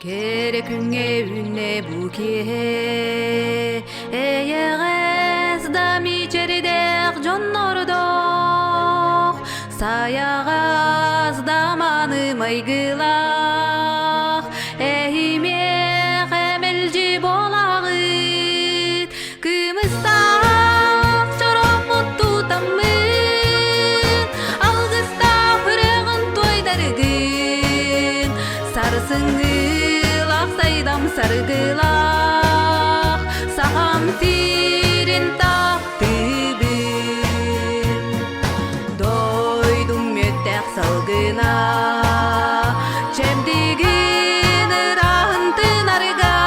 Кэрэ күҥҥэ үүннэ бу киэһэ, эйэҕэс да мичээрдээх дьоннордоох, сайаҕас да мааны майгылаах, эһимиэх мэлдьи буолаҕыт, кымыстаах чороҥмут тутаммыт, алгыстаах үрэҕин туойдаргын, Сарсыҥҥылаах сайдам саргылаах, сахам сирин таптыыбын. Дойдум мүөттээх салгына, чэбдигин ырааһын тынарга,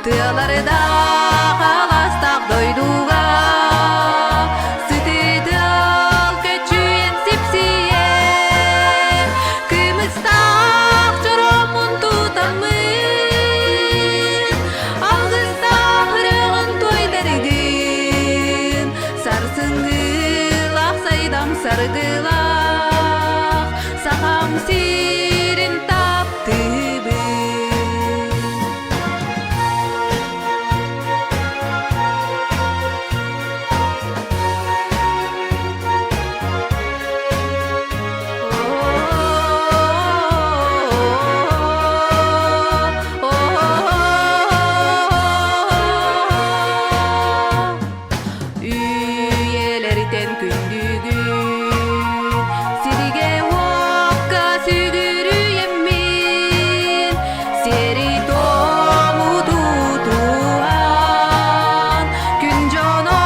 тыалардаах алаастаах дойдуга, сытытыал көччүйэн сипсийэр, Кымыстаах чорооммун тутаммын, алгыстаах ырыаҕын туойдаргын, сарсыҥҥылаах сайдам саргылаах, сахам сирин таптыыбын. Үйэлэртэн күндүгүн сиригэ-уокка сүгүрүйэммин сиэри-туому тутуһан күн дьоно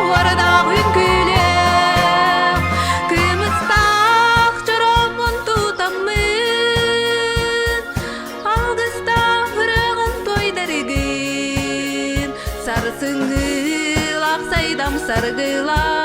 уордаах үҥкүүлээх Кымыстаах чорооммун тутаммын, алгыстаах ырыаҕын туойдаргын, сарсыҥҥылаах сайдам саргылаах.